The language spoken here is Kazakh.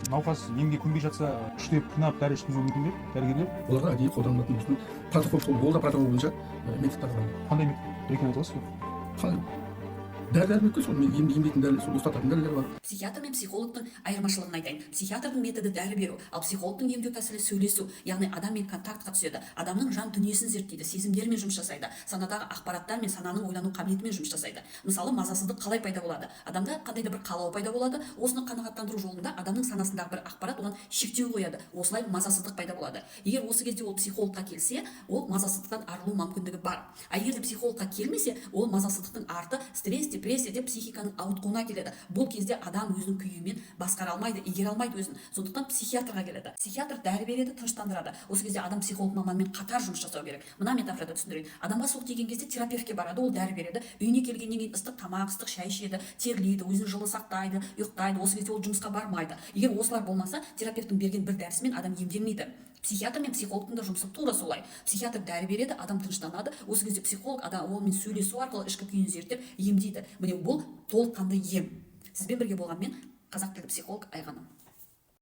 Науқас емге көнбей жатса, күштеп, қинап дәрі ішкізуі мүмкін бе дәрігерлер? Оларға әдейі қолданылатын осының протокол, ол да протокол бойынша методтар бар. Қандай метод екенін айта аласыз ба? Қалай, дәрі дәрмек қой, сол емдейтін дәрілер, сол ұстататын дәрілер бар. Психиатр мен психологтың айырмашылығын айтайын. Психиатрдың методы дәрі беру, ал психологтың емдеу тәсілі сөйлесу, яғни адаммен контактқа түседі, адамның жан дүниесін зерттейді, сезімдерімен жұмыс жасайды, санадағы ақпараттар мен сананың ойлану қабілетімен жұмыс жасайды. Мысалы, мазасыздық қалай пайда болады? Адамда қандай да бір қалау пайда болады. Осыны қанағаттандыру жолында адамның санасындағы бір ақпарат оған шектеу қояды. Осылай мазасыздық пайда болады. Егер осы кезде ол психологқа келсе, ол мазасыздықтан арылу мүмкіндігі бар. А егер де психологқа келмесе, ол мазасыздықтың арты стресс, депрессия деп психиканың ауытқуына келеді. Бұл кезде адам өзінің күйімен басқара алмайды, игере алмайды өзін. Сондықтан психиатрға келеді. Психиатр дәрі береді, тыныштандырады. Осы кезде адам психолог маманмен қатар жұмыс жасау керек. Мына метафорада түсіндірейін. Адамға суық тиген кезде терапевтке барады, ол дәрі береді. Үйіне келгеннен кейін ыстық тамақ, ыстық шай ішеді, терлейді, өзін жылы сақтайды, ұйықтайды. Осы кезде ол жұмысқа бармайды. Егер осылар болмаса, терапевттің берген бір дәрісімен адам емделмейді. Психиатр мен психологтың да жұмысы тура солай. Психиатр дәрі береді, адам тыныштанады. Осы кезде психолог адам онымен сөйлесу арқылы ішкі күйін зерттеп емдейді. Міне, бұл толыққанды ем. Сізбен бірге болған мен, қазақ тілді психолог Айғаным.